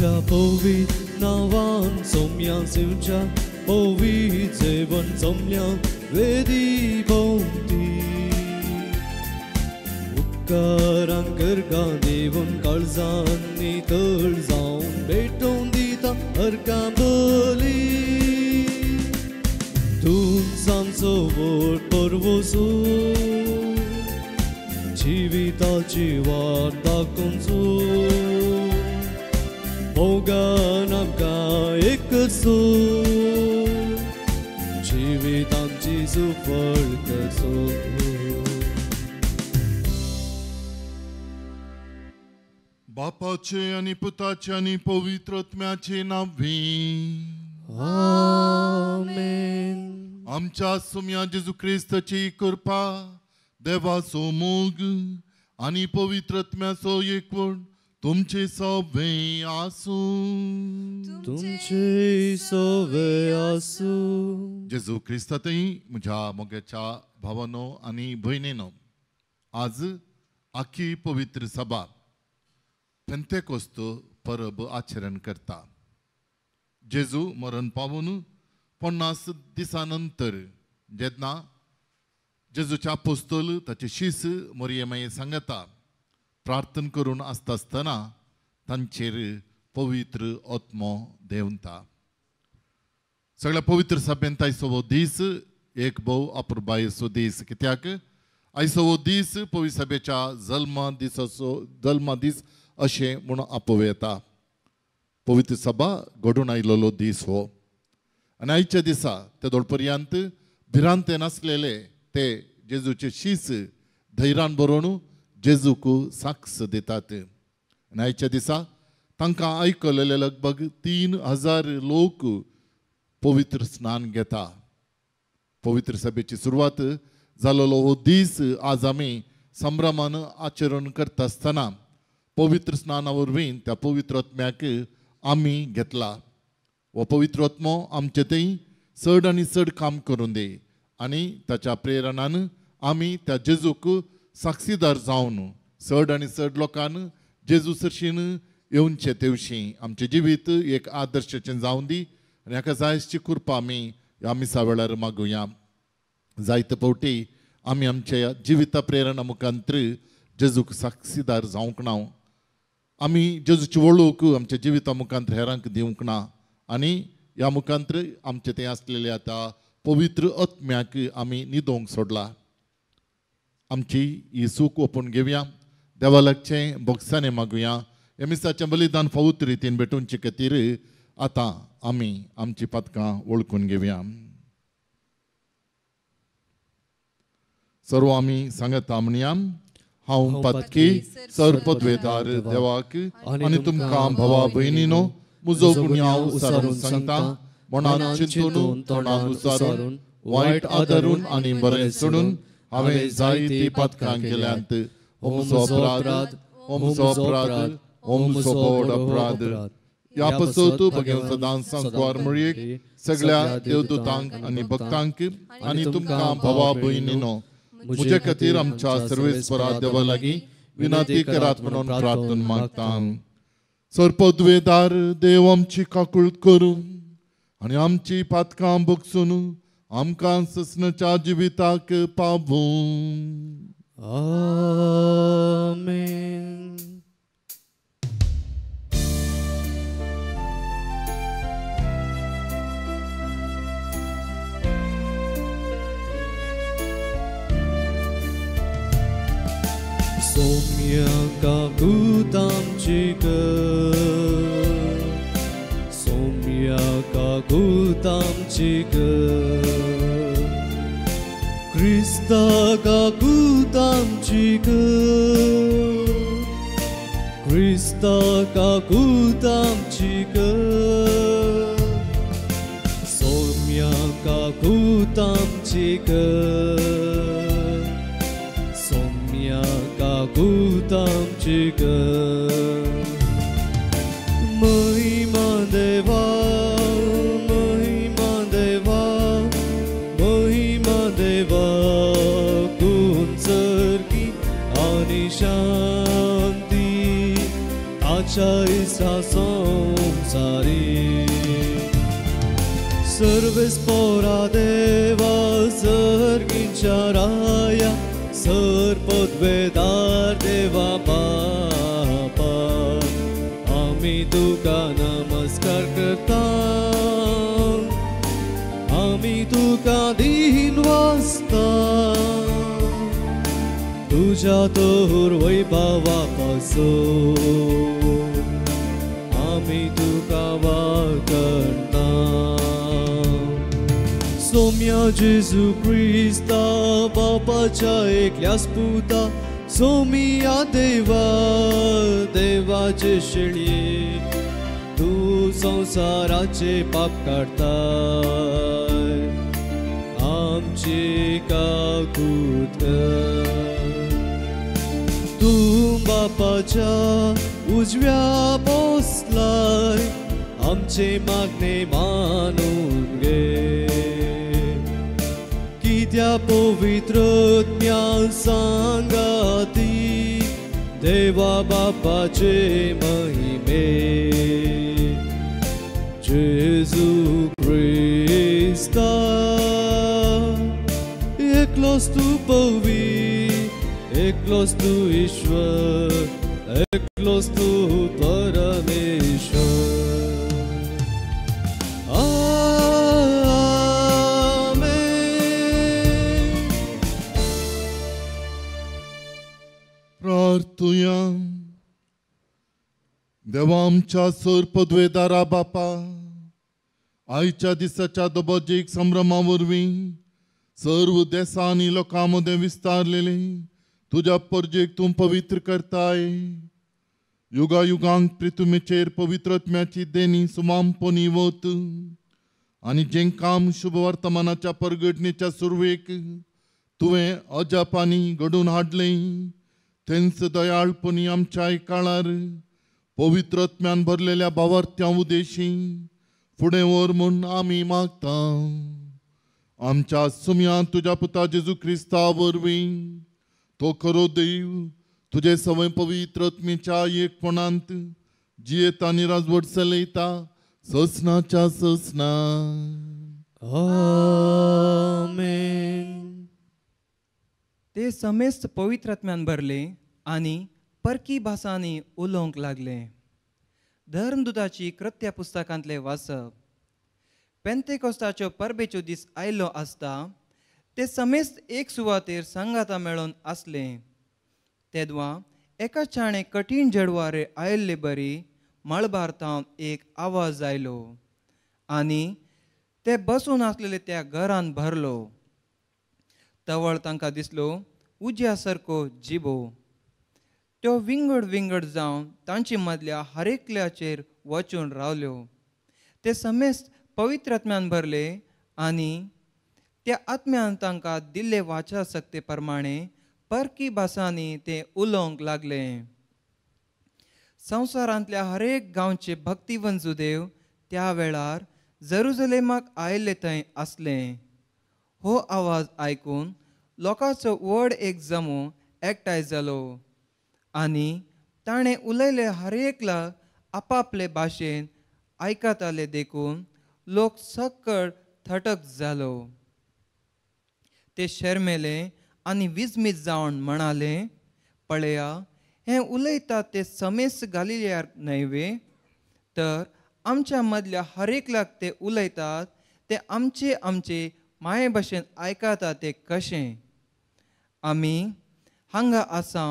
जेजूच्या पवित्र नांवान सोम्या शिवच्या पवित्र जेवण जमल्या वेदी भोंवती उपकारां करगा देवून काळजान नितळ जावन भेटोवन दिता हरका बली तूंच आमचो व्हड परवसो जिविताची वाट दाखोवचो मोगान आमकां एकसो जिवीत आमची सुफळ करचो. बापाचे आनी पुताचे आनी पवित्र आत्म्याचे नांवी आमेन. आमच्या सुम्या जेजू क्रिस्ताची कृपा, देवाचो मोग आनी पवित्र आत्म्याचो एकवट तुमचे सवे आसूं. तुमचे सवे आसूं. जेजू क्रिस्तातय म्हज्या मोगाच्या भावानो आनी भयणीनो, आज आखी पवित्र सभा पेंतेकोस्त परब आचरण करता. जेजू मरण पावून 50 दिसां नंतर जेन्ना जेजूच्या आपोस्तोल ताचे शीस मोरये सांगता प्रार्थना करून आसता आसतना तांचेर पवित्र आत्मो देंवता. सगळ्या पवित्र सभेंत आयचो हो दीस एक भोव अपुरबायेचो दीस, कित्याक आयचो हो दीस पवित्र सभेच्या जल्मा दिसाचो जल्मा दीस अशें म्हूण आपोवं येता. पवित्र सभा घडून आयलेलो दीस हो आनी आयच्या दिसा ते दोडपर्यंत भिरांते नासलेले ते जेजूचे शीस धैर्यान बरोवन जेजूक साक्ष दितात. आनी आयच्या दिसा तांकां आयकलेले लगभग 3000 लोक पवित्र स्नान घेता. पवित्र सभेची सुरवात जालेलो हो दीस आज आमी संभ्रमान आचरण करता आसतना पवित्र स्नाना वरवीं त्या पवित्र आत्म्याक आमी घेतला. हो पवित्र आत्मो आमचे थंय चड आनी चड काम करून दी आनी ताच्या प्रेरणान आमी त्या जेजूक साक्षीदार जावन चड आनी चड लोकान जेजू सरशीन येवचे तेवशी आमचें जिवीत एक आदर्शाचें जावन दी आनी हाका जायची कृपा आमी ह्या मिसा वेळार मागुया. जायते फावटी आमी आमच्या जिविता प्रेरणा मुखांत्र जेजूक साक्षीदार जावंक ना, आमी जेजूची वळख आमच्या जिविता मुखांत्र हेरांक दिवंक ना आनी ह्या मुखांत्र आमचें तें आसलेलें आतां पवित्र आत्म्याक आमी न्हिदोवंक सोडला. आमची ही सूख ओपून घेवया, देवा लागचें भोगसाणें मागुया. ह्या मिसाचें बलिदान फावत रितीन भेटोवचे खातीर आतां आमी आमची पातकां वळखून घेवया. सर्व आमी सांगता म्हणया, हांव पातकी सर पदवेदार देवाक आनी तुमकां भावा भयणीनो म्हजो गुन्यांव उसारून सांगता, मनान चिंतून तोंडान उचारून वायट आदरून आनी बरें सोडून हांवें जायतीं पातकां केल्यांत. हो म्हजो अपराध, हो म्हजो अपराध, हो म्हजो व्हड अपराध. ह्या पासत भगेवन सदांच सांकवार मळयेक सगळ्या देवदूतांक आनी भक्तांक आनी तुमकां भावा भयणीनो म्हजे खातीर आमच्या सर्वेस्परा देवा लागीं विनंती करात म्हणून प्रार्थना मागता. सर्पद्वेदार देव आमची काकूळत करूं आनी आमची पातकां बगसून आमकां ससनाच्या जिविताक पावूं. आमेन. सोम्या काकूत आमची कर, सोम्या काकूत आमची कर, क्रिस्ता काकूत आमची कर, क्रिस्ता काकूत आमची कर, सोम्या काकूत आमची कर, सोम्या काकूत आमची कर. महिमा देवा, महिमा देवा, महिमा देवा कुंसर्गी आनी शांती देवाच्या इसा संसारी सर्वेस पोरा देवा सर्गींच्या राया सर पदवेदार देवा बापा आमी तुका नमस्कार करता आमी तुका दीन वाचता तुज्या तोर वैभवा पासून आमी तुका वाकणता सोम्या जेजू क्रिस्ता बापाच्या एकल्याच पुता सोमिया देवा देवाचे शेळये तूं संवसाराचे पाप काडताय आमची काकूत कर तूं बापाच्या उजव्या बसलाय आमचे मागणे मानून घे कित्या पवित्र ज्ञान सांगाती देवा बापाचे महिमे जेजू क्रिस्ता एकलोच तूं पवी एकलोच तूं ईश्वर एकलोच तूं परमेश्वर. प्रार्थुया. देवा आमच्या सर पदवेदारा बापा आयच्या दिसाच्या दबजीक संभ्रमा वरवीं सर्व देसां आनी लोकां मदें विस्तारलेले तुज्या परजेक तूं पवित्र करताय. युगा युगांक प्रितुमेचेर पवित्रत्म्याची देणी सुमामपणी वत आनी जें काम शुभ वर्तमानाच्या परगटणेच्या सुरवेक तुवें अजापांनी घडोवन हाडलें तेंच दयाळपणी आमच्या काळार पवित्रत्म्यान भरलेल्या भावार्थ्यां उदेशी फुडें व्हर म्हूण आमी मागता. आमच्या सुमयान तुज्या पुता जेजू क्रिस्ता वरवीं तो खरो देव तुजे सवय पवित्रत्मेच्या एकपणांत जियेता आनी राजवट चलयता ससनाच्या ससना. आमेन. ते समेस्त पवित्रात्म्यान भरले आनी परकी भासांनी उलोवंक लागले. धर्मदूताची कृत्या पुस्तकांतले वाचप. पेंतेकोस्ताच्यो परबेच्यो दीस आयलो आसता ते समेस्त एक सुवातेर सांगाता मेळोन आसले. तेदवा एका छाणे कठीण झेडवारे आयिल्ले बरी मळबार थावन एक आवाज आयलो आनी ते बसून आसलेले त्या घरान भरलो. तवळ तांकां दिसलो उज्या सारको जिबो. त्यो विंगड विंगड जावन तांचे मदल्या हरेकल्याचेर वचून रावल्यो. ते समेस्त पवित्र आत्म्यान भरले आनी त्या आत्म्यान तांकां दिल्ले वाचा सक्ते प्रमाणे परकी भासांनी ते उलोवंक लागले. संवसारांतल्या हरेक गांवचे भक्तिवंत जुदेव त्या वेळार जेरुजलेमाक आयिल्ले थंय आसले. हो आवाज आयकून लोकांचो व्हड एक जमो एकठांय जालो आनी ताणें उलयले हरेकला आपापले भाशेन आयकताले देखून लोक सकळ थटक जालो. ते शर्मेले आनी विजमीत जावन म्हणाले, पळया हें उलयतात ते समेस्त गालिलियार न्हय वे? तर आमच्या मदल्या हरेकलाक ते उलयतात ते आमचे आमचे माये भाशेन आयकता ते कशें? आमी हांगा आसा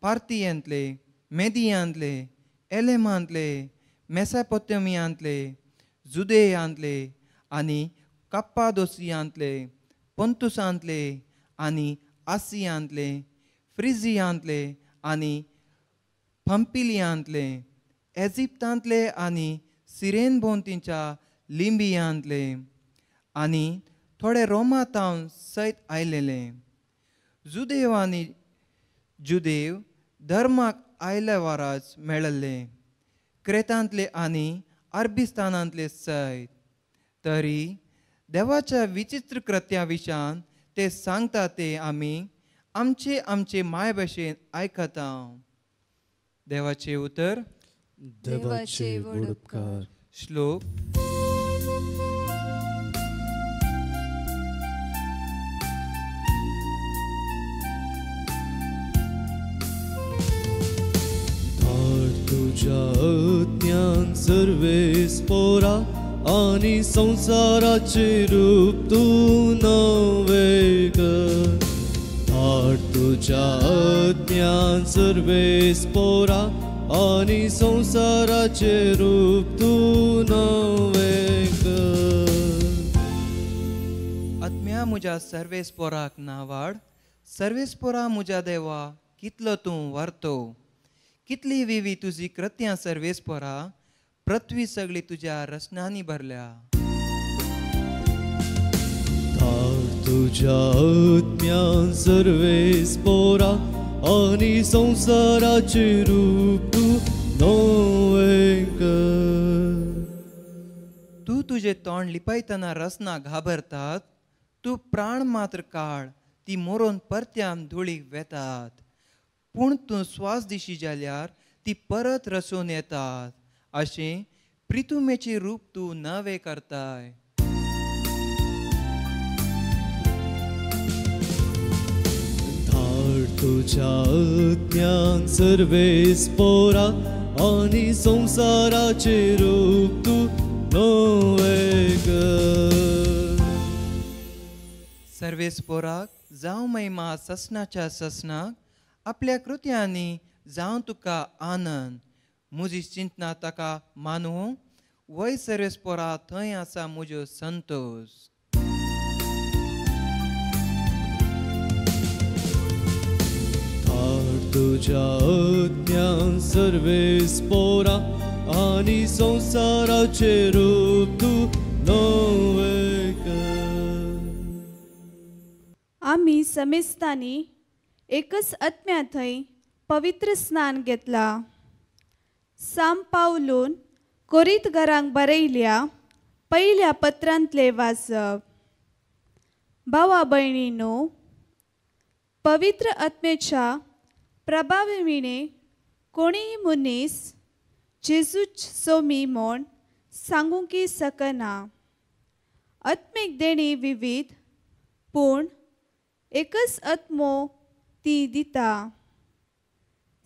पार्थियांतले, मेदियांतले, एलेमांतले, मेसापोतेमियांतले, जुदेयांतले आनी कप्पादोसियांतले, पंतुसांतले आनी आसियांतले, फ्रिजियांतले आनी पंपिलियांतले, एजिप्तांतले आनी सिरेन भोंवतीच्या लिंबियांतले आनी थोडे रोमा थावन सयत आयलेले. जुदेव आनी जुदेव धर्माक आयल्या वाराच मेळिल्ले, क्रेतांतले आनी अरबिस्तानांतले सयत. तरी देवाच्या विचित्र कृत्या विशान ते सांगता ते आमी आमचे आमचे माय भाशेन आयकता. देवाचें उतर. देवाचे व्हड उपकार. श्लोक. धाड तुज्या ज्ञान सर्वेस पोरा आनी संवसाराचे रूप तूं नवें कर. धाड तुज्या ज्ञान सर्वेस पोरा आनी संवसाराचे रूप तूं नवें कर. आत्म्या म्हज्या सर्वेस पोराक नावाड, सर्वेस पोरा म्हज्या देवा कितलो तूं व्हरतो, कितली विवी तुजी कृत्यां सर्वेस पोरा, पृथ्वी सगळी तुज्या रचनांनी भरल्या. धाड तुज्या आत्म्यान सर्वेस पोरा आनी संवसाराचे रूप तूं नवें कर. तूं तुजें तोंड लिपयतना रचना घाबरतात, तूं प्राण मात्र काड ती मोरोन परत्यान धुळीक वेतात, पूण तूं स्वास दिशी जाल्यार ती परत रचून येतात, अशें प्रितुमेचें रूप तूं नवें करताय. धाड तुज्या ज्ञान सर्वेस पोरा आनी संवसाराचे रूप तूं नवें कर. सर्वेस पोराक जावं महिमा ससनाच्या ससनाक, आपल्या कृत्यांनी जावं तुका आनंद, म्हजी चिंतना ताका मानू वय सर्वेस पोरा थंय आसा म्हजो संतोश. धाड तुज्या ज्ञान सर्वेस पोरा आनी संवसाराचे रूप तूं नवें कर. आमी समेस्तांनी एकच आत्म्या थंय पवित्र स्नान घेतला. साम पावलून कोरीत घरांक बरयल्या पयल्या पत्रांतले वाचप. भावा भयणीनो, पवित्र आत्म्याच्या प्रभाविणे कोणीय मनीस जेजूच सोमी म्हूण सांगूंक शकना. आत्मीक देणी विविध पूण एकच आत्मो ती दिता.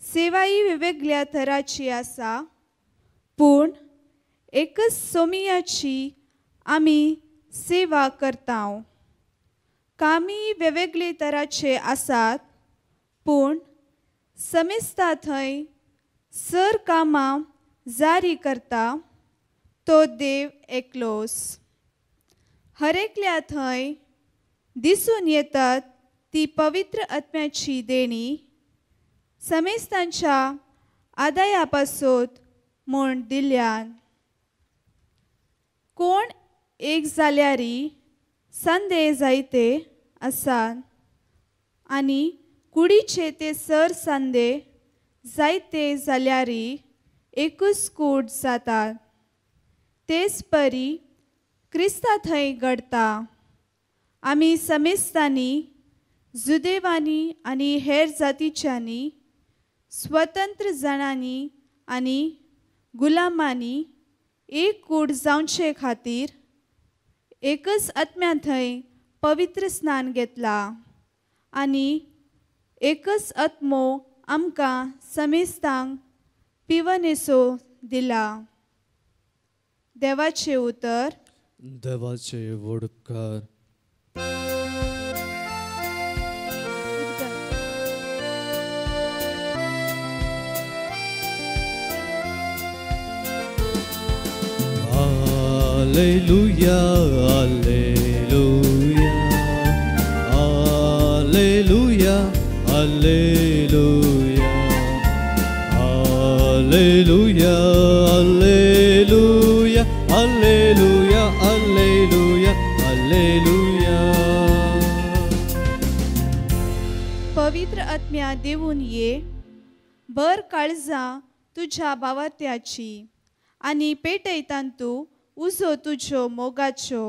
सेवाई वेगवेगळ्या थराची आसा पूण एकच सोमियाची आमी सेवा करता. कामी वेगवेगळे तराचे आसात पूण समेस्ता थंय सर कामां जारी करता तो देव एकलोस. हर एकल्या थंय दिसून येतात ती पवित्र आत्म्याची देणी समेस्तांच्या आदाया पासत म्हूण दिल्यान. कोण एक जाल्यारी संदेह जायते आसात आनी कुडीचे ते सर संदे जायते जाल्यारी एकूच कूड जातात. तेच परी क्रिस्ता थंय घडता. आमी समेस्तांनी जुदेवांनी आनी हेर जातीच्यांनी, स्वतंत्र जाणांनी आनी गुलामांनी एक कूड जावचे खातीर एकच आत्म्या थंय पवित्र स्नान घेतला आनी एकच आत्मो आमकां समेस्तांक पिवनेसो दिला. देवाचें उतर. देवाचे व्हड उपकार. Alleluia, Alleluia, Alleluia, Alleluia, Alleluia, Alleluia, Alleluia, Alleluia, Alleluia. पवित्र आत्म्या देवून ये, भर काळजां तुझ्या भावात्याची आनी पेटयतान तूं उजो तुज्यो मोगाच्यो.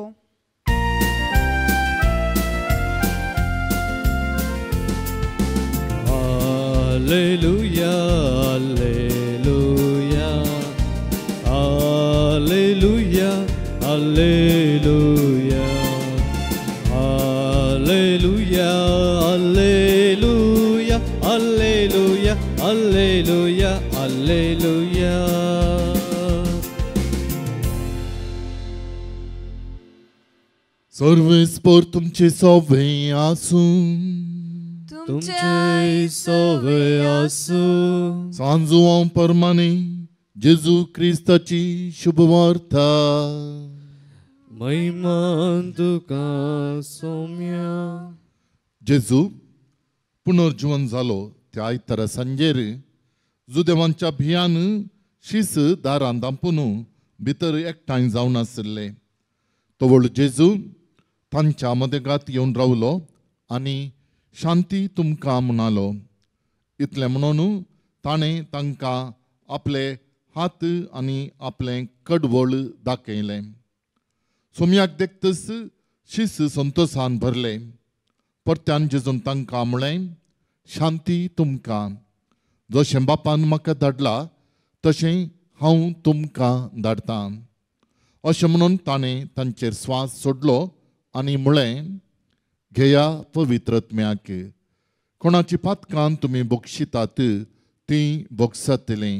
Alleluia, Alleluia, Alleluia, alleluia, alleluia, alleluia, alleluia, alleluia. सर्वेस्पर तुमचे सवे आसूं, तुमचे सवे आसूं. सांजुआं परमाने जेजू क्रिस्ताची शुभवार्ता. महिमा तुका सोम्या. जेजू पुनर्जीवन जालो त्या आयतारा सांजेर जुदेवांच्या भियान शीस दारान दांपून भितर एकठांय जावन आशिल्ले. तवळ जेजू तांच्या मदेगात येवन रावलो आनी शांती तुमकां म्हणालो. इतलें म्हणून ताणें तांकां आपले हात आनी आपलें कडवळ दाखयलें. सोम्याक देखतच शीस संतोसान भरले. परत्यान जेजून तांकां म्हळें, शांती तुमकां. जशें बापान म्हाका धाडला तशें हांव तुमकां धाडटां. अशें म्हणून ताणें तांचेर स्वास सोडलो आनी म्हळें, घेया पवित्र आत्म्याक. कोणाची पातकां तुमी बक्षितात तीं बक्षातलीं,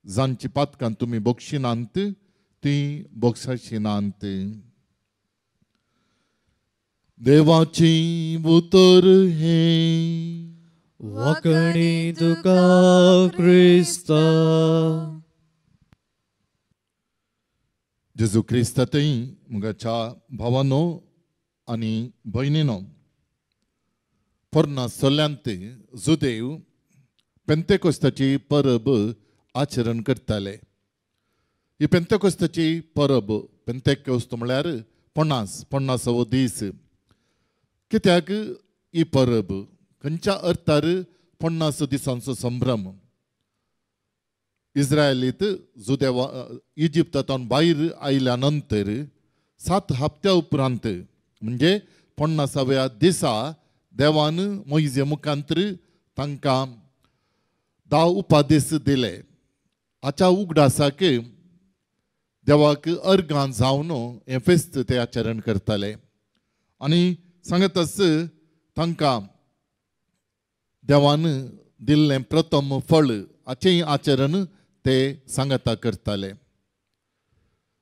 जांची पातकां तुमी बक्षिनात तीं बक्षाशिनात. देवाची उतर हें. वाकणी तुका क्रिस्ता. जेजू क्रिस्तातय म्हज्या भावानो आनी भयणीनो, पोरना सोल्यांत जुदेव पेंतेकोस्ताची परब आचरण करताले. ही पेंतेकोस्ताची परब, पेंतेकोस्त म्हळ्यार 50 50वो दीस. कित्याक ही परब, खंयच्या अर्थार 50 दिसांचो संभ्रम? इस्रायलीत जुदेवा इजिप्तांतून भायर आयल्या नंतर 7 हप्त्या उपरांत म्हणजे 50व्या दिसा देवान मोयजे मुखांतर तांकां 10 उपादेश दिले. हाच्या उगडासाक देवाक अर्गां जावन हें फेस्त ते आचरण करताले. आनी सांगतच तांकां देवान दिल्लें प्रथम फळ हाचेंय आचरण ते सांगता करताले.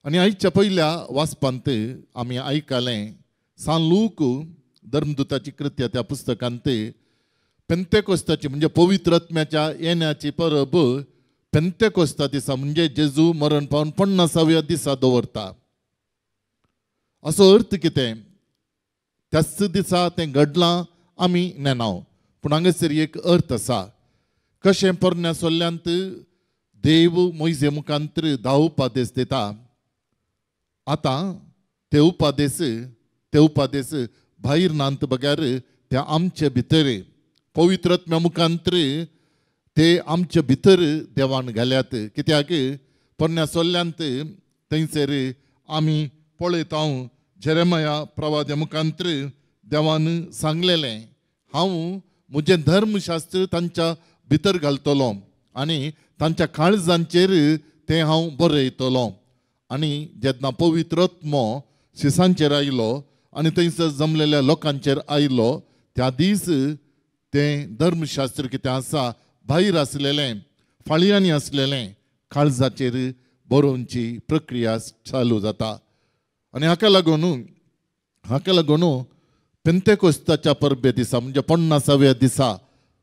आनी आयच्या पयल्या वाचपांत आमी आयकलें सान लूक धर्मदूताची कृत्या त्या पुस्तकांत पेंतेकोस्ताची म्हणजे पवित्र आत्म्याच्या येण्याची परब पेंतेकोस्ता दिसा म्हणजे जेजू मरण पावन 50व्या दिसा दवरता. असो अर्थ कितें, त्याच दिसा तें घडलां आमी नेनाव, पूण हांगासर एक अर्थ आसा. कशें पोरण्या सोल्ल्यांत देव मोयजे मुखांतर 10 उपादेश दिता, आतां ते उपादेश भायर नात बगैर ते आमचे भितर पवित्र आत्म्या मुखांतर ते आमचे भितर देवान घाल्यात. कित्याक पोरण्या सोल्ल्यांत थंयसर आमी पळयता जेरेमया प्रवाद्या मुखांतर देवान सांगलेलें, हांव म्हजें धर्मशास्त्र तांच्या भितर घालतलो आनी तांच्या काळजांचेर तें हांव बरयतलो. आनी जेन्ना पवित्र आत्मो शिसांचेर आयलो आनी थंयसर जमलेल्या लोकांचेर आयलो त्या दीस तें धर्मशास्त्र कितें आसा भायर आसलेलें, फाळयांनी आसलेलें काळजाचेर बरोवची प्रक्रिया चालू जाता. आनी हाका लागून पेंतेकोस्ताच्या परबे दिसा म्हणजे 50व्या दिसा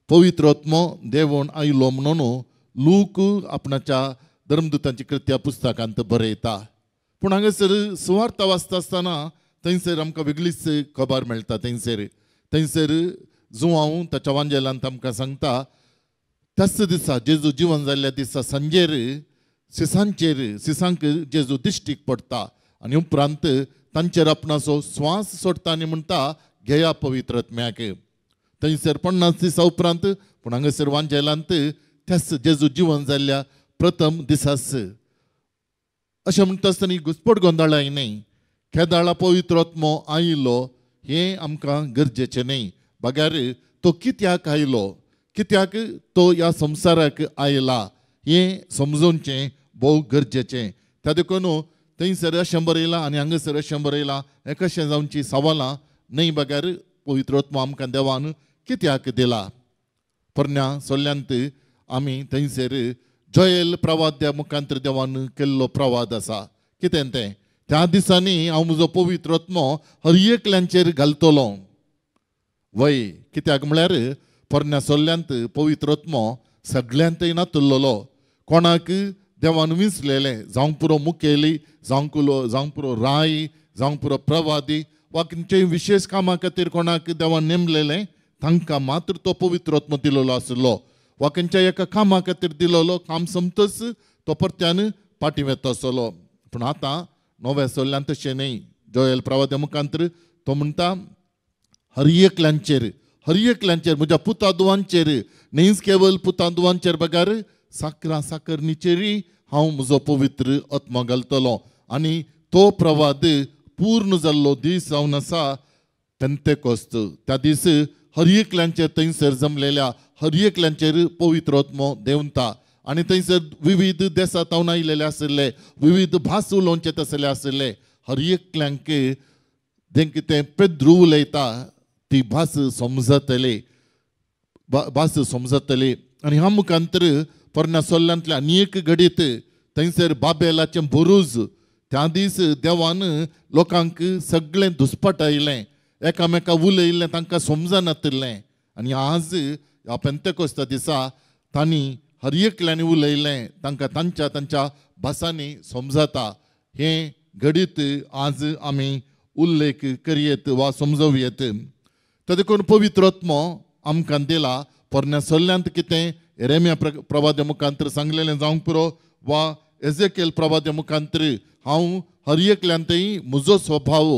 पवित्र आत्मो देवून आयलो म्हणून लूक आपणाच्या धर्मदूतांची कृत्या पुस्तकांत बरयता. पूण हांगासर सुवार्ता वाचता आसतना थंयसर आमकां वेगळीच खबर मेळटा. थंयसर जुवांव ताच्या वांजेलांत आमकां सांगता त्याच दिसा जेजू जिवन जाल्ल्या दिसा सांजेर सिसांक जेजू दिश्टीक पडटा आनी उपरांत तांचेर आपणाचो स्वास सोडटा आनी म्हणटा, घेया पवित्र आत्म्याक. थंयसर 50 दिसा उपरांत, पूण हांगासर वांजेलांत त्याच जेजू जिवन जाल्ल्या प्रथम दिसास. अशें म्हणटा आसतना घुसपट गोंदळाय न्हय, केदाळा पवित्र आत्मो आयलो हें आमकां गरजेचें न्हय, बगैर तो कित्याक आयलो, कित्याक तो ह्या संवसाराक आयला हें समजोवचें भोव गरजेचें. त्या देखून थंयसर अशें बरयलां आनी हांगासर अशें बरयलां हें कशें जावची सवालां न्हय बगर पवित्र आत्मो आमकां देवान कित्याक दिला. पोरण्या सोल्ल्यांत आमी थंयसर जोयल प्रवाद्या मुखांतर देवान केल्लो प्रवाद आसा. कितें तें? त्या दिसांनी हांव म्हजो पवित्र आत्मो हर एकल्यांचेर घालतलो. वय कित्याक म्हळ्यार पोरण्या सोल्ल्यांत पवित्र आत्मो सगळ्यांतय नातुल्लो. कोणाक देवान विंचलेलें, जावंक पुरो मुखेली, जावंक पुरो राय, जावंक पुरो प्रवादी वा खंयच्याय विशेश कामा खातीर कोणाक देवान नेमलेलें तांकां मात्र तो पवित्र आत्मो दिलेलो आशिल्लो वा खंयच्या एका कामा खातीर दिलेलो. काम सोंपतच तो परत्यान फाटीं वता आसलो. पूण आतां नव्या सोल्ल्यान तशें न्हय. जोयल प्रवाद्या मुखांतर तो म्हणटा हर एकल्यांचेर, हर एकल्यांचेर, म्हज्या पुता दुवांचेर न्हयच केवल पुता दुवांचेर बगर साकरा साकरणीचेरय हांव म्हजो पवित्र आत्मो घालतलो. आनी तो प्रवाद पूर्ण जाल्लो दीस जावन आसा पेंतेकोस्त. त्या दीस हर एकल्यांचेर थंयसर जमलेल्या हर एकल्यांचेर पवित्र आत्मो देंवता आनी थंयसर विविध देसां तावन आयिल्ले आशिल्ले, विविध भास उलोवचे तसले आशिल्ले. हर एकल्यांक जें कितें पेद्रू उलयता ती भास समजतली, भास समजतली. आनी ह्या मुखांतर पोरण्या सोल्ल्यांतल्या आनी एक घडीत थंयसर बाबेलाचें बुरूज त्या दीस देवान लोकांक सगळें दुस्पटायलें, एकामेका उलयलें, तांकां समजनातिल्लें. आनी आज ह्या पेंतेकोस्ता दिसा तांणी हर एकल्यांनी उलयलें, तांकां तांच्या तांच्या भासांनी समजता. हें घडीत आज आमी उल्लेख करयेत वा समजोवयेत. तर देखून पवित्र आत्मो आमकां दिला. पोरण्या सोल्ल्यांत कितें येरेमिया प्रवाद्या मुखांतर सांगलेलें जावंक पुरो वा एजेकेल प्रवाद्या मुखांतर हांव हर एकल्यांतय म्हजो स्वभाव,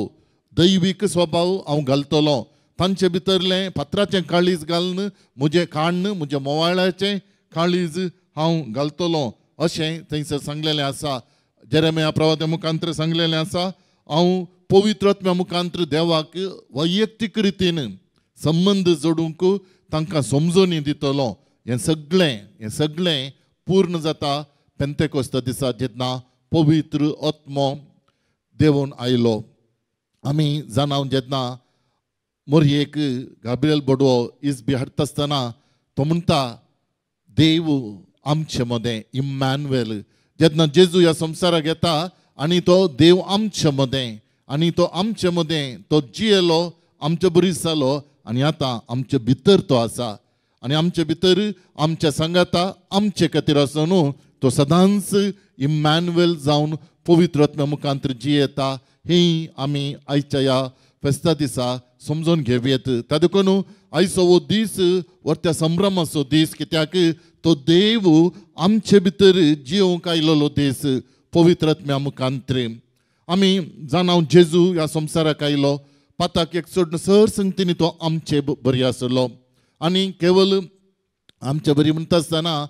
दैवीक स्वभाव हांव घालतलो. तांचे भितरलें फातराचें काळीज घालून म्हजें काण्ण, म्हजें मोवाळाचें काळीज हांव घालतलो अशें थंयसर सांगलेलें आसा. जेरेमिया प्रवाद्या मुखांतर सांगलेलें आसा हांव पवित्र आत्म्या मुखांतर देवाक वैयक्तीक रितीन संबंद जोडूंक तांकां समजोनी दितलो. हें सगळें, हें सगळें पूर्ण जाता पेंतेकोस्ता दिसा जेन्ना पवित्र आत्मो देवून आयलो. आमी जाणाव जेन्ना मोरयेक गाब्रियल बोडवो इस्बी हाडटा आसतना तो म्हणटा देव आमचे मदें, इम्मॅन्युएल. जेन्ना जेजू ह्या संवसाराक येता आनी तो देव आमचे मदें, आनी तो आमचे मदें तो जियेलो, आमचे बरीच जालो आनी आतां आमचे भितर तो आसा आनी आमचे भितर आमच्या सांगाता आमचे खातीर आसा न्हू तो सदांच इम्मॅन्युएल जावन पवित्र आत्म्या मुखांतर जियेता. ही आमी आयच्या ह्या फेस्ता दिसा समजून घेवयेत. त्या देखून आयचो हो दीस व्हडत्या संभ्रमाचो दीस, कित्याक तो देव आमचे भितर जियोंक आयलेलो दीस पवित्र आत्म्या मुखांतर. आमी जाणाव जेजू ह्या संवसाराक आयलो, पाताक एक सोडून सर संगतींनी तो आमचे बरी आसलो. आनी केवल आमचे बरी म्हणटा आसतना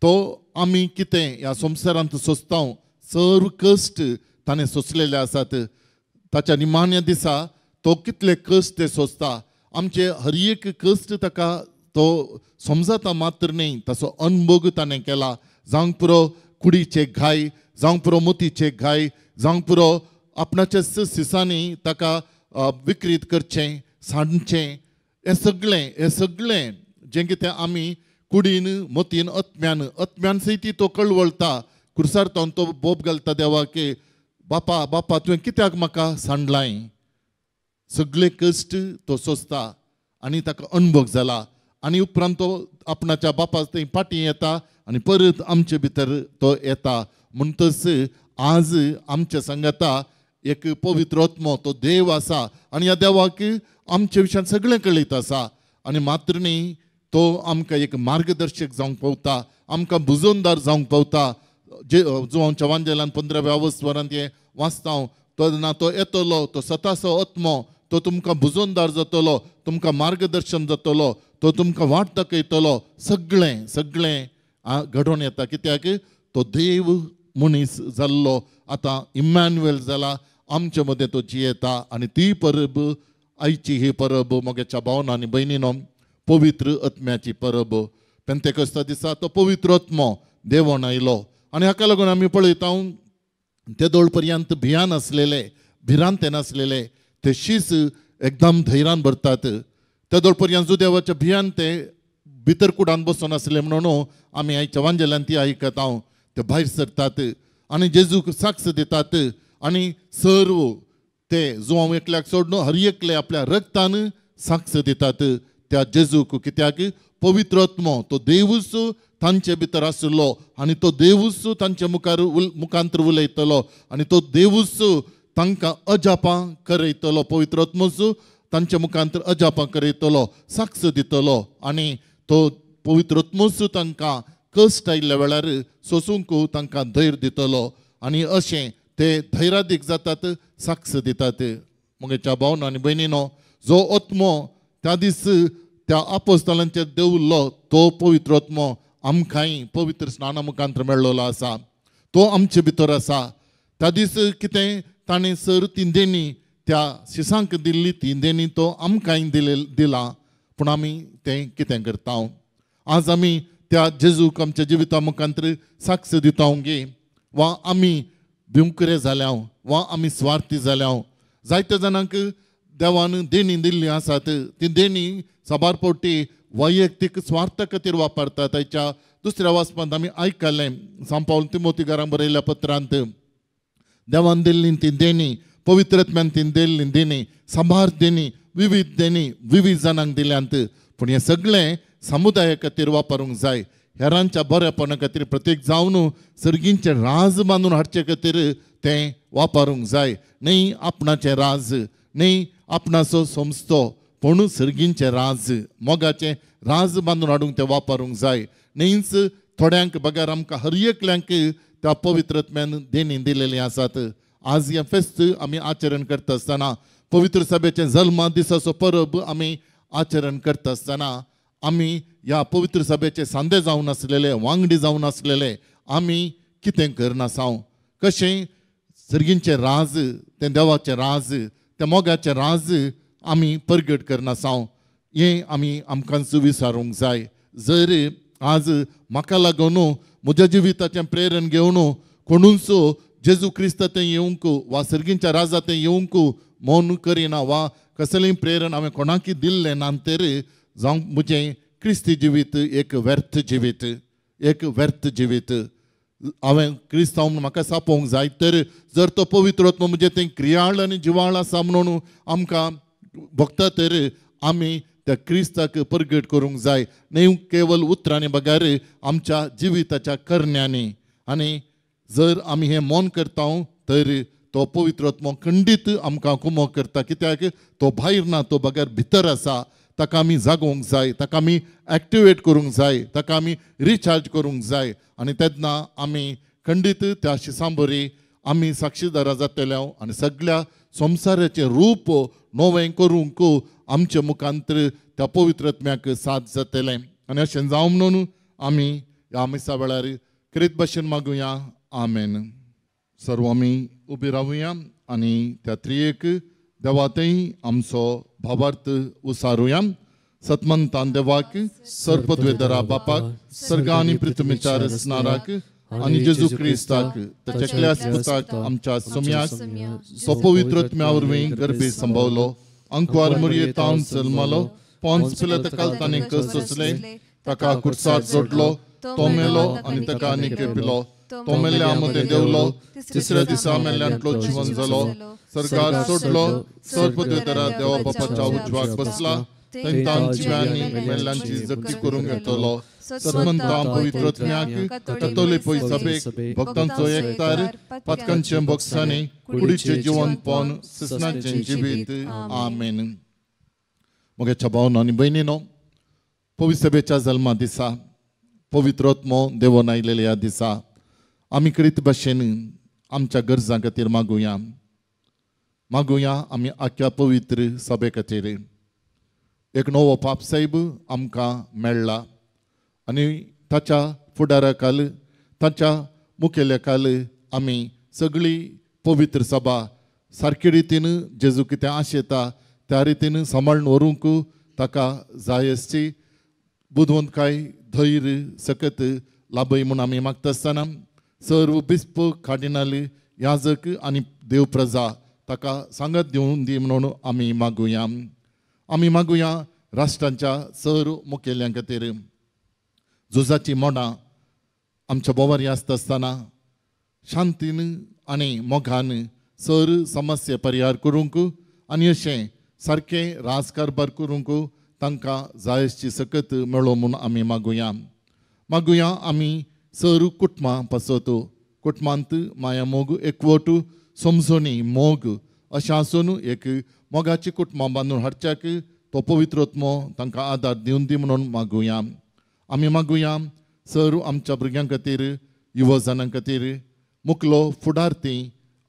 तो आमी कितें ह्या संवसारांत सोंसता सर्व कश्ट ताणें सोंसलेले आसात. ताच्या निमाण्या दिसा तो कितले कश्ट ते सोंसता, आमचे हर एक कश्ट ताका तो समजता मात्र न्हय, ताचो अनभोग ताणें केला. जावंक पुरो कुडीचे घाय, जावंक पुरो मोतीचे घाय, जावंक पुरो आपणाच्या सिसांनी ताका विकृत करचें, सांडचें, हें सगळें, हें सगळें जें कितें आमी कुडीन मोतीन आत्म्यान, आत्म्यान सयती तो कळवळटा. खुर्सार तो बोब घालता देवाक, बापा बापा तुवें कित्याक म्हाका सांडलाय. सगळे कश्ट तो सोंसता आनी ताका अणभव जाला. आनी उपरांत तो आपणाच्या बापा थंय फाटीं येता आनी परत आमचे भितर तो येता. म्हणटच आज आमच्या सांगाता एक पवित्र आत्मो तो देव आसा आनी ह्या देवाक आमचे विशयान सगळें कळयत आसा. आनी मात्र न्ही तो आमकां एक मार्गदर्शक जावंक पावता, आमकां बुजोनदार जावंक पावता. जे जुवांच्या वांजेलान 15व्या वरांत हें वाचता हांव, तेन्ना तो येतलो, तो सतासो आत्मो तो तुमकां बुजोनदार जातलो, तुमकां मार्गदर्शन जातलो, तो तुमकां वाट दाखयतलो. सगळें सगळें घडोवन येता कित्याक तो देव मनीस जाल्लो आतां इम्मॅन्युएल जाला, आमचे मदें तो जियेता. आनी ती परब आयची ही परब म्हगेच्या भावना आनी भयणीनो पवित्र आत्म्याची परब. पेंतेकोस्ता दिसा तो पवित्र आत्मो देवोन आयलो. आनी हाका लागून आमी पळयता तेदोळ पर्यंत भियान आसलेले, भिरांते नासलेले ते शीस एकदम धैर्यान भरतात. तेदोळ पर्यंत जुदेवाच्या भियान ते भितर कुडान बसून आसले म्हणून आमी आयच्या वांजेल्यान ती आयकत हांव. ते भायर सरतात आनी जेजूक साक्ष दितात आनी सर्व ते जुवांव एकल्याक सोडून हर एकले आपल्या रक्तान साक्ष दितात त्या जेजूक. कित्याक पवित्र आत्मो तो देवूच तांचे भितर आशिल्लो आनी तो देवूच तांचे मुखार मुखांतर उलयतलो आनी तो देवूच तांकां अजापां करयतलो. पवित्र आत्मोच तांचे मुखांतर अजापां करयतलो, साक्ष दितलो आनी तो पवित्र आत्मोच तांकां कश्ट आयिल्ल्या वेळार सोसूंक तांकां धैर्य दितलो आनी अशें ते धैर्यादीक जातात, साक्ष दितात. म्हगेच्या भावनो आनी भयणीनो, जो आत्मो त्या दीस त्या आपोस्तलांचेर देवल्लो तो पवित्र आत्मो आमकांय पवित्र स्नाना मुखांतर मेळ्ळो आसा, तो आमचे भितर आसा. त्या दीस कितें ताणें सर ती देणी त्या शिसांक दिल्ली ती देणी तो आमकांय दिला, पूण आमी तें कितें करता? आज आमी त्या जेजूक आमच्या जिविता मुखांतर साक्ष दिता गे वा आमी भिवकुरे जाल्या वा आमी स्वार्थी जाल्या? जायत्या जाणांक देवान देणी दिल्ली आसात, ती देणी साबार फावटी वैयक्तीक स्वार्था खातीर वापरतात. ताच्या दुसऱ्या वाचपांत आमी आयकलें सांपावल तिमोती घरां बरयल्ल्या पत्रांत देवान दिल्ली ती देणी, पवित्र आत्म्यान ती दिल्ली देणी, साबार देणी, विविध देणी विविध जाणांक दिल्यांत, पूण हें सगळें समुदाया खातीर वापरूंक जाय, हेरांच्या बरेपणा खातीर, प्रत्येक जावन सर्गींचें राज बांदून हाडचे खातीर तें वापरूंक जाय. न्ही आपणाचें राज, न्ही आपणाचो संस्थो, पूण सर्गींचें राज, मोगाचें राज बांदून हाडूंक तें वापरूंक जाय. न्हीच थोड्यांक बगर आमकां हर एकल्यांक त्या पवित्र आत्म्यान देणी दिलेली आसात. आज हें फेस्त आमी आचरण करता आसतना, पवित्र सभेचें जल्मा दिसाचो परब आमी आचरण करता आसतना, आमी ह्या पवित्र सभेचे सांदे जावन आसलेले, वांगडी जावन आसलेले आमी कितें करनासांव? कशें सर्गींचें राज, तें देवाचें राज, तें मोगाचें राज आमी परगट करनासांव? हें आमी आमकांच विचारूंक जाय. जर आज म्हाका लागून म्हज्या जिविताचें प्रेरण घेवन कोणूच जेजू क्रिस्ता तें येवंक वा सर्गींच्या राजा तें येवंक मौन करिना वा कसलेंय प्रेरण हांवें कोणाकय दिल्लें ना तर जावं म्हजें क्रिस्ती जिवीत एक व्यर्थ जिवीत, एक व्यर्थ जिवीत. हांवें क्रिस्तांव म्हूण म्हाका सापोवंक जाय तर जर तो पवित्र आत्मो म्हजें तें क्रियाळ आनी जिवाळ आसा म्हणून आमकां भोगता तर आमी त्या क्रिस्ताक परगट करूंक जाय, न्हय केवल उतरांनी बगर आमच्या जिविताच्या करण्यांनी. आनी जर आमी हें मौन करता तर तो पवित्र आत्मो खंडीत आमकां कुमोक करता. कित्याक तो भायर ना, तो बगर भितर आसा. ताका आमी जागोवंक जाय, ताका आमी एक्टिवेट करूंक जाय, ताका आमी रिचार्ज करूंक जाय आनी तेन्ना आमी खंडीत त्या शिसांबरी आमी साक्षीदारां जातले आनी सगळ्या संवसाराचें रूप नवें करूंक आमचे मुखांतर त्या पवित्र आत्म्याक साथ जातलें. आनी अशें जावं म्हणून आमी ह्या मिसा वेळार करीत भशेन मागुया. आमेन. सर्व आमी उबी रावुया आनी त्या त्रियेक देवातय आमचो भावार्थ उसारुया. सतमंतान देवाक, सर्पद्वेदरा बापाक, सर्ग आनी पृथ्वीच्या रचणाराक आनी जेजू क्रिस्ताक ताच्या क्लास पुताक आमच्या सोम्याक तो पवित्र आत्म्या वरवीं गर्भे संभवलो, अंकवार मुरये तावन जल्मलो, पोन्स पिलात ताणें कश्ट सोंसले, ताका कुर्सार जोडलो, तो मेलो आनी ताका आनी पिलो, तो मेल्ल्या मदें देंवलो, तिसऱ्या दिसा मेल्ल्यांतलो जिवन जालो, सरकार सोडलो, सर्पद्वेदरा देवा बापाच्या उजवाक बसला, थंय जिव्यांनी मेल्ल्यांची जगती करूंक येतलो. सतमंता पवित्र आत्म्याक, कथोलीक सभेक, भक्तांचो एकतार, पातकांचे बोक्सांनी, कुडीचें जिवनपण, ससनाचें जिवीत. आमेन. म्हगेच्या भावनो आनी भयणीनो, पवित्र सभेच्या जल्मा दिसा, पवित्र आत्मो देवोन आयिल्ल्या ह्या दिसा आमी करीत भाशेन आमच्या गरजां खातीर मागुया. मागुया आमी आख्या पवित्र सभे खातीर. एक नवो पाप साहेब आमकां मेळ्ळा आनी ताच्या फुडारा खाल, ताच्या मुखेल्या खाल आमी सगळी पवित्र सभा सारके रितीन जेजू कितें आशेता त्या रितीन सांबाळून व्हरूंक ताका जाय आसची बुदवंतकाय, धैर्य, सकत लाभय म्हूण आमी मागता आसतना सर्व बिस्प, कार्डिनाल, याजक आनी देव प्रजा ताका सांगत दिवन दी म्हणून आमी मागुया. आमी मागुया राष्ट्रांच्या सर मुखेल्यां खातीर. झुजाची मोडां आमच्या बोवारी आसता आसतना शांतीन आनी मोगान सर समस्या परिहार करूंक आनी अशें सारकें राज कारभार करूंक तांकां जायची सकत मेळो म्हूण आमी मागुया. मागुया आमी सर कुटुंबां पासत कुटुंबांत माया मोग एकवट समजणी मोग अशें आसून एक मोगाची कुटुंबां बांदून हाडच्याक तो पवित्र आत्मो तांकां आदार दिवन दी म्हणून मागुया. आमी मागुया सर आमच्या भुरग्यां खातीर, युवजनां खातीर मुकलो फुडार ती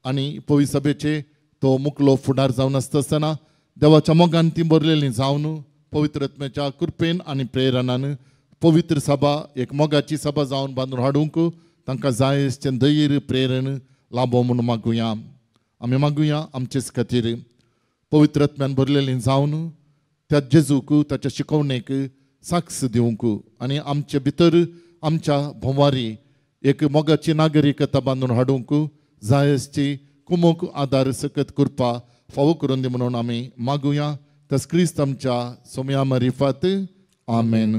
आनी पवित्र सभेचे तो मुकलो फुडार जावन आसता आसतना देवाच्या मोगान ती भरलेली जावन पवित्र आत्म्याच्या कृपेन आनी प्रेरणान पवित्र सभा एक मोगाची सभा जावन बांदून हाडूंक तांकां जाय आसचें धैर्य प्रेरण लाबो म्हूण मागुया. आमी मागुया आमचेच खातीर पवित्र आत्म्यान भरलेली जावन त्या जेजूक ताच्या शिकवणेक साक्ष दिवंक आनी आमचे भितर आमच्या भोंवारी एक मोगाची नागरिकता बांदून हाडूंक जाय आसची कुमोक आदार सकत करपा फावो करून दी म्हणून आमी मागुया. तस क्रिस्त आमच्या सोम्या मारिफात. आमेन.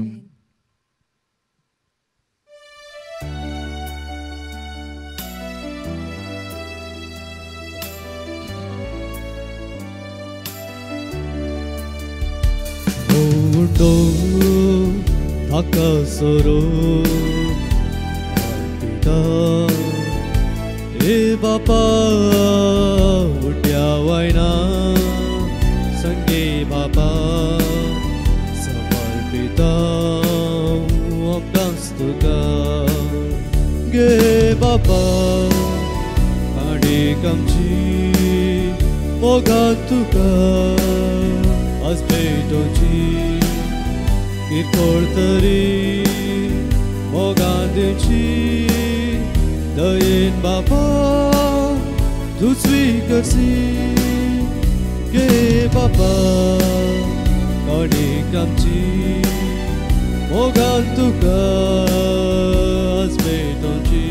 ताका सोरो पिता ए बापा उठ्या वायना संगे बापा समर्पिता आमकांच तुका गे बापा आनी आमची मोगान तुका आज भेटोवची किरकोळ तरी मोगान दिवची दयेन बापा तूं स्विकारशी गे बापा कणीक आमची मोगान तुका आज भेटोवची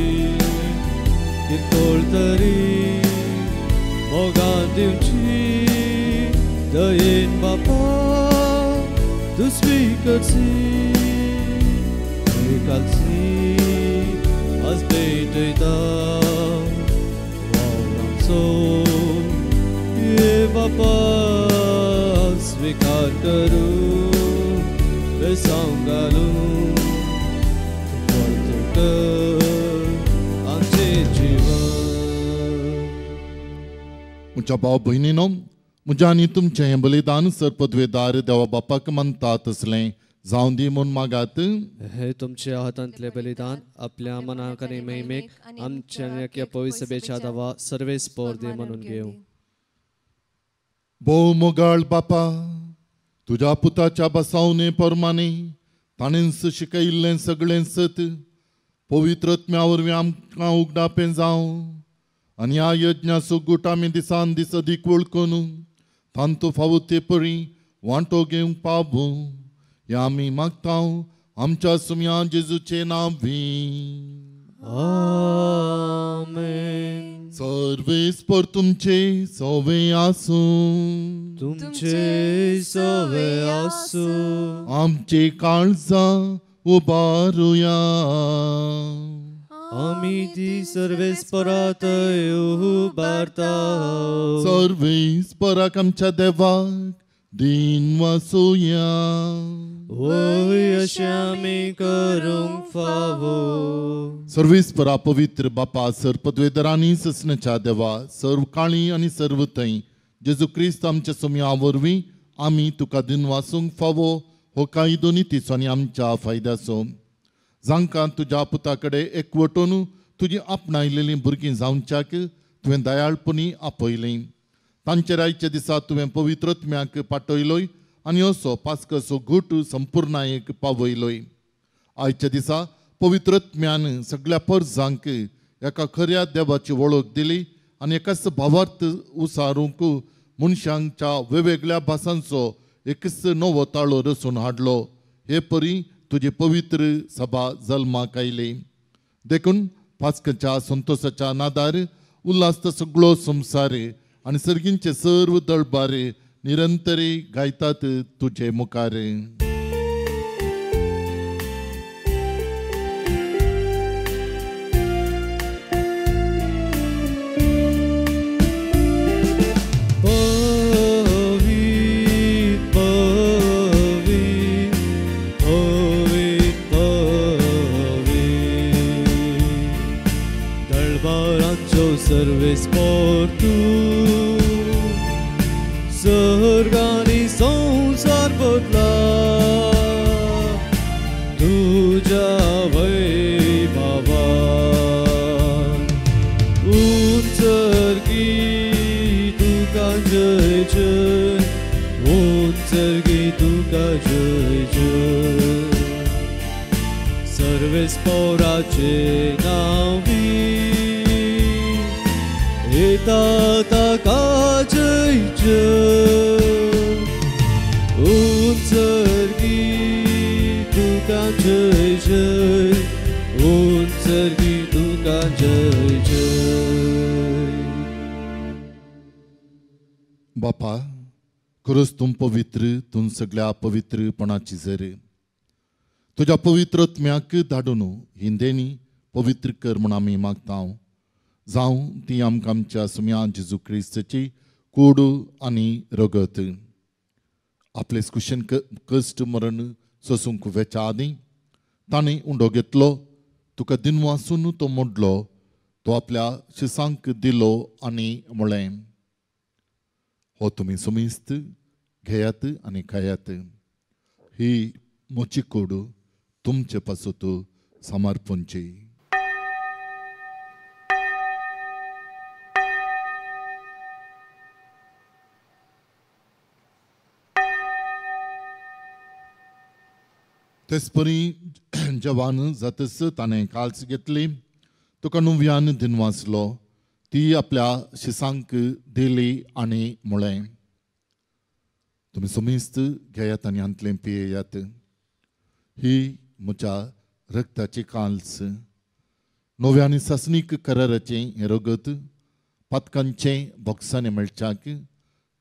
किरकोळ तरी मोगान दिवची दयेन बापा तूं स्विकारशी कालसी आज भेटयता वावरांचो ये बापा स्विकार करूं बेसांव घालूं कर आमचें जीवन. म्हज्या भाव भयणीनो, म्हज्या आनी तुमचें हें बलिदान सर पदवेदार देवा बापाक मानता तसलें जावं दी म्हूण मागात. हे तुमच्या हातांतले बलिदान आपल्या मनाक आनी महिमेक आमच्या पवित्र सभेच्या दावा सर्वेस पोर दे म्हणून घेवं. भोव मोगाळ बापा, तुज्या पुताच्या बसावणे परमाने ताणेंच शिकयिल्लें सगळें सत पवित्र आत्म्या वरवीं आमकां उगडापें जावं आनी ह्या यज्ञाचो गूट आमी दिसान दीस अदीक वळखून तांतू फावो ते परी वांटो घेवंक पावूं ह्या आमी मागता आमच्या सुम्या जेजूचे नांवी. आमेन. सर्वेस्पर तुमचे सवे आसूं. तुमचे सवे आसूं. आमचे काळजां उबारुया. आमी ती सर्वेस्परात उबारता. सर्वेस्पराक आमच्या देवाक दिन वासुया. वय अशें आमी करूंक फावो. सर्वेस्परा पवित्र बापा, सर पदवेदरांनी ससनच्या देवा, सर्व काळी आनी सर्व थंय जेजू क्रिस्त आमच्या सोम्या वरवीं आमी तुका दिन वासूंक फावो हो कायदो नितीचो आनी आमच्या फायद्याचो. जांकां तुज्या पुता कडेन एकवटून तुजी आपणायलेलीं भुरगीं जावच्याक तुवें दयाळपणी आपयलीं. तांचेर आयच्या दिसा तुवें पवित्र आत्म्याक पाठयलोय आनी असो पास्कसो घूट संपुर्णायेक पावयलोय. आयच्या दिसा पवित्र आत्म्यान सगळ्या परजांक एका खऱ्या देवाची वळख दिली आनी एकाच भावार्थ उसारूंक मनशांच्या वेगवेगळ्या भासांचो एकच नवो ताळो रचून हाडलो. हे परी तुजी पवित्र सभा जल्माक आयली. देखून पास्कच्या संतोसाच्या नादार उल्हासता सगळो संवसार आनी सर्गींचे सर्व दळबार निरंतरी गायतात तुजे मुखार. सर्वेस पोर्तू सर्गानी संसार बदला तुझ्या वैभवान उंचर्गी तुका जय जय उंचर्गी तुका जय जय सर्वेस पोराचे नांवी ताका जय जय उंचर्गी तुका जय जय उंचर्गी तुका जय जय. बापा खरंच तूं पवित्र, तूं सगळ्या पवित्रपणाची जर तुज्या पवित्र आत्म्याक धाडून हिंदेनी पवित्र कर म्हूण आमी मागता. जावं ती आमकां आमच्या सुम्या जेजू क्रिस्ताची कूड आनी रगत. आपले कुशन कश्ट मरण सोसूंक वेच्या आदीं ताणें उंडो घेतलो, तुका दिनवासून तो मोडलो, तो आपल्या शिसांक दिलो आनी म्हळें, हो तुमी सुमिस्त घेयात आनी खायात, ही म्हजी कूड तुमचे पासत समर्पणची. तेचपरी जवान जातच ताणें काल्स घेतली, तुका नुव्यान दिनवासलो, ती आपल्या शिसांक दिली आनी म्हळें, तुमी सुमिस्त घेयात आनी हांतलें पियेयात, ही म्हज्या रगताची काल्स, नव्या आनी सासणीक कराराचें हें रगत पातकांचें बोक्सांनी मेळच्याक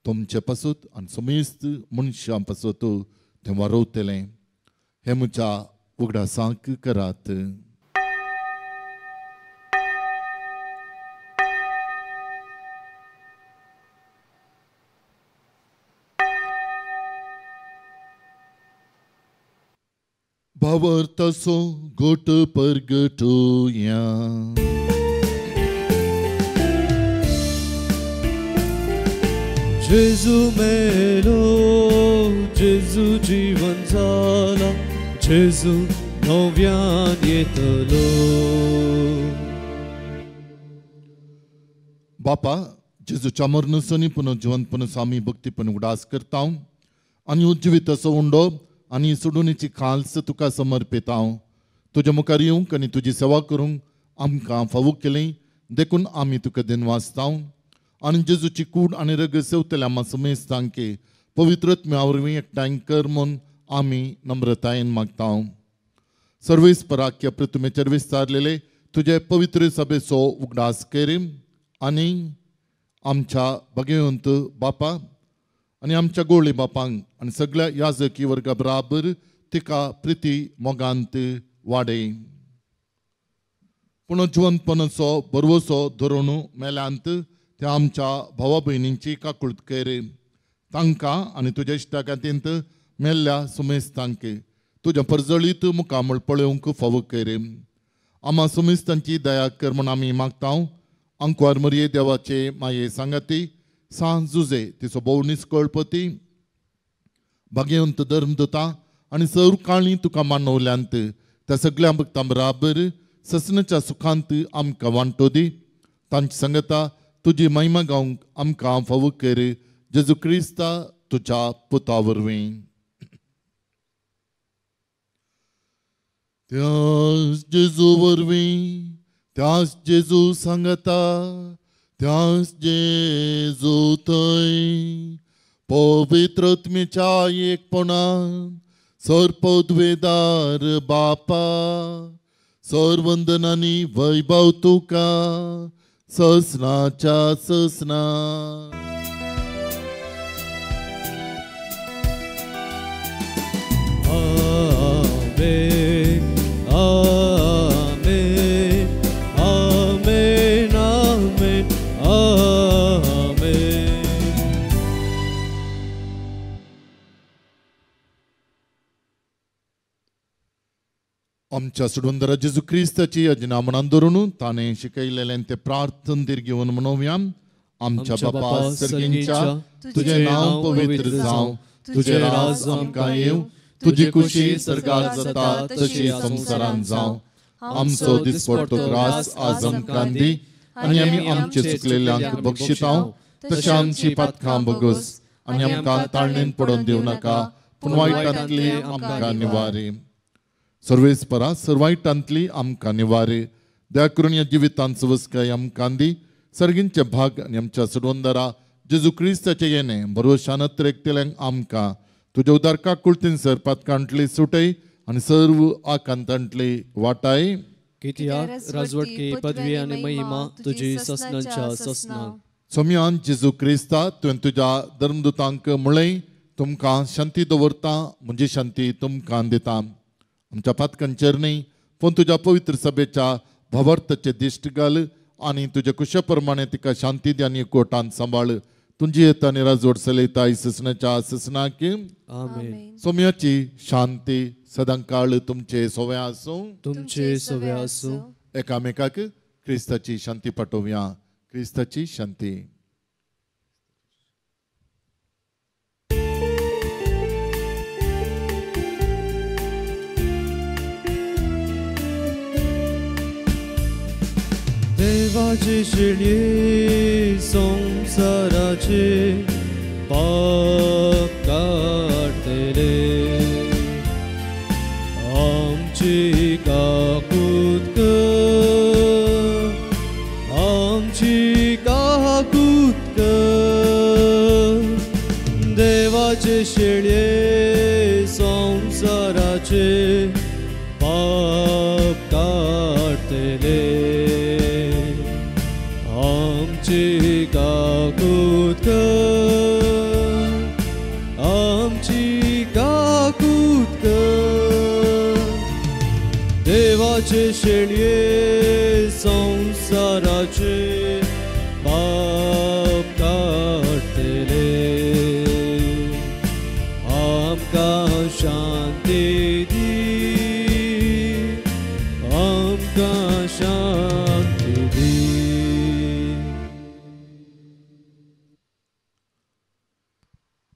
तुमचे पासत आनी सुमिस्त मनशां पासत तें वारवतलें. हे म्हज्या उगडासाक करात. भावार्थाचो गोट परगटुया. जेजू मेलो, जेजू जीवन जाला, जेजू नव्यान येतलो. बापा, जेजूच्या मरणासनी पुनर्जिवंतपण आमी भक्तीपण उगडास करता आनी उज्जिविताचो उंडो आनी सोडूनीची खाल्स तुका समर्पिता. तुज्या मुखार येवंक आनी तुजी सेवा करूंक आमकां फावो केली देखून आमी तुका दिनवासता. आनी जेजूची कूड आनी रगत सेवतल्या आमा समेस्तांके पवित्र आत्म्या वरवीं एकठांय कर म्हूण आमी नम्रतायेन मागता. सर्वेस्पराख्य प्रतिमेचेर विस्तारलेले तुजे पवित्र सभेचो उगडास कर आनी आमच्या भाग्यवंत बापा आनी आमच्या गोळी बापांक आनी सगळ्या याजकी वर्गा बराबर तिका प्रिती मोगांत वाडय. पूण जिवंतपणाचो भरवसो धरून मेल्यांत त्या आमच्या भावा भयणींची काकूळत कर. तांकां आनी तुज्या इश्टागातींत मेल्ल्या सुमेस्तांक तुज्या परजळीत मुखामळ पळोवंक फावो कर. आमा सुमेस्तांची दया कर म्हूण आमी मागता. आंकवार मरये देवाचे माये सांगाती सांज जुजे तिचो भोव निस्कळपती भाग्यवंत धर्मदुता आनी सर्व काळी तुका मानवल्यांत त्या सगळ्या भक्तां बराबर ससनाच्या सुखांत आमकां वांटो दी. तांची सांगता तुजी महिमा गावंक आमकां फावो कर. जेजू क्रिस्ता तुज्या पुता वरवीं. त्याच जेजू वरवीं, त्याच जेजू सांगता, त्याच जेजू थंय पवित्र आत्म्याच्या एकपणान सर्वपदवेदार बापा सर्वंदनानी वैभव तुका ससनाच्या ससना. आमेन आमेन आमेन आमेन आमेन. आमच्या सुडवंदरा जेजू क्रिस्ताची अजिनामणान धरून ताणें शिकयलेलें तें प्रार्थन दीर्घ घेवन म्हणोवया. आमच्या बापा सर्गींच्या, तुजें नांव पवित्र जावं, तुजें राज आमकां येवं, तुजी खुशी सर्गार जाता तशी संवसारांत जावं. आमचो दिसपडटो ग्रास आज आमकां दी आनी आमी आमचे चुकलेल्यांक बक्षितांव तशें आमची पातकां बगस आनी आमकां ताळणेन पडोवन दिवं नाका, पूण वायटांतली आमकां निवारी. सर्वेस्परा सर्वायटांतली आमकां निवारी. दया करून ह्या जिवितांत सवस्काय आमकां दी. सर्गींचे भाग आनी आमच्या सडवंदरा जेजू क्रिस्ताचें येणें भरवशान अत्रेकतल्यांक आमकां तुज्या उदारका कुळतीन सर पातकांतली सुटय आनी सर्व आकांतांतली वाटाय. कित्याक राजवटकी पदवी आनी महिमा तुजी ससनाच्या ससना. सोम्यान जेजू क्रिस्ता, तुवें तुज्या धर्मदूतांक म्हळें, तुमकां शांती दवरता, म्हजी शांती तुमकां दिता. आमच्या पातकांचेर न्हय पूण तुज्या पवित्र सभेच्या भावार्थाचे दिश्ट घाल आनी तुज्या कुशा प्रमाणे तिका शांती दी आनी कोटान सांबाळ. तुजी येता आनी राजवट चलयता ससनाच्या ससनाक. आमेन. सोम्याची शांती सदांकाळ तुमचे सोवे आसूं. तुमचे सोवे आसूं. एकामेकाक क्रिस्ताची शांती पाठोवया. क्रिस्ताची शांती. देवाची शिळी संसाराची पाप काडटले, आमची काकूत कर, आमची काकूत कर. देवाचे शिळये संसाराचे पाप काडटले, आमची काकूत कर, आमची काकूत कर. देवाचे शेळये संसाराचे पाप काडटले, आमकां शांती दी, आमकां शांती दी.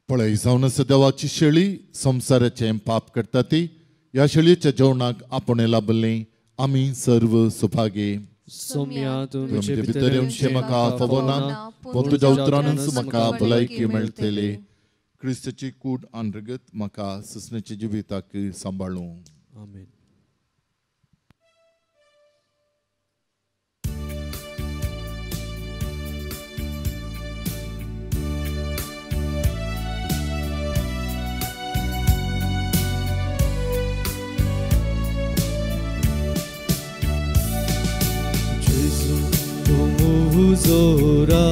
पळय जावन आसा देवाची शेळी संवसाराचें पाप करता ती. ह्या शेळयेच्या जेवणाक आपूण लाभल्ली आमी सर्व सुभागी. सोम्या तुमचे भितर येवचें म्हाका फावना, पूण तुज्या उतरानूच म्हाका भलायकी मेळटली. क्रिस्ताची कूड आनी रगत म्हाका ससण्याच्या जिविताक सांबाळूं. आमेन. जोरा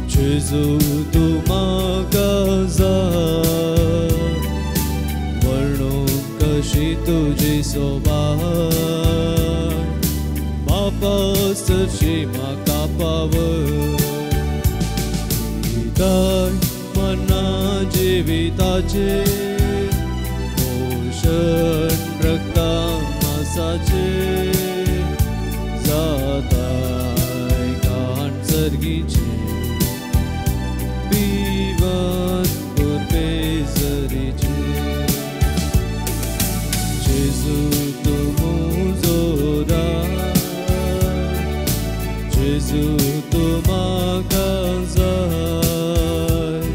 जेजू तूं म्हाका जाय, वर्णूंक कशी तुजी सोबाय, बापा सरशी म्हाका पावय. पिताय मना जिविताचे पोशण रक्ता मासाचे, जाताय काण सर्गीचे पिवन पुरपे जरीचे. जेजू तूं म्हजो राज, जेजू तूं म्हाका जाय,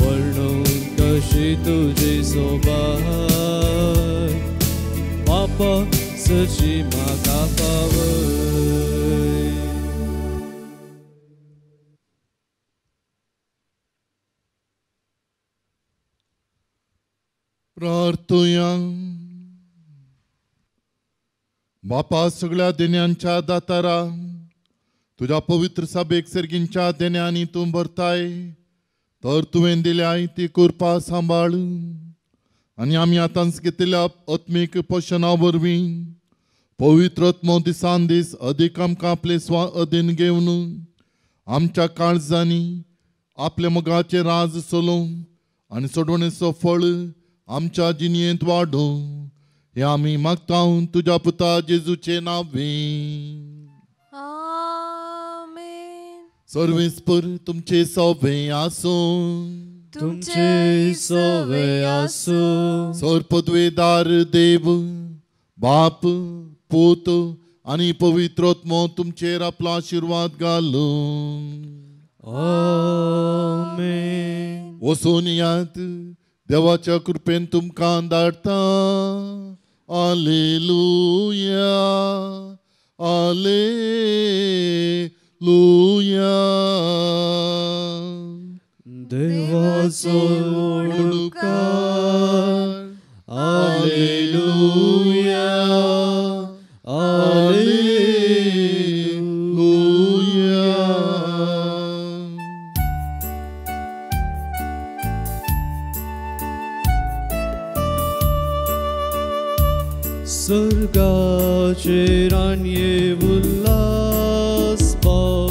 वर्णूंक कशी तुजी सोबाय, बापा सरशी म्हाका पावय. प्रार्थुया. बापा सगळ्या देण्यांच्या दातारा, तुज्या पवित्र सभेक सर्गींच्या देण्यांनी तूं भरताय, तर तुवें दिल्याय ती कृपा सांबाळ आनी आमी आतांच घेतिल्ल्या आत्मीक पोशणा वरवीं पवित्र आत्मो दिसान दीस अदीक आमकां आपले स्वा अधीन घेवन आमच्या काळजांनी आपल्या मोगाचें राज चलोवं आनी सोडवणेचो फळ आमच्या जिणेंत वाडोवं, हें आमी मागता तुज्या पुता जेजूचे नांवे. आमेन. सर्वेस्पर तुमचे सवे आसूं. तुमचे सवे आसूं. सर्पद्वेदार देव बाप पूत आनी पवित्र आत्मो तुमचेर आपलो आशिर्वाद घालूं. आमेन. वचून यात, देवाच्या कृपेन तुमकां धाडटा. आलेलुया, आलेलुया. देवाचो उपकार. आलेलुया, आलेलुया. स्वर्गाचेर आनी उल्हास पाव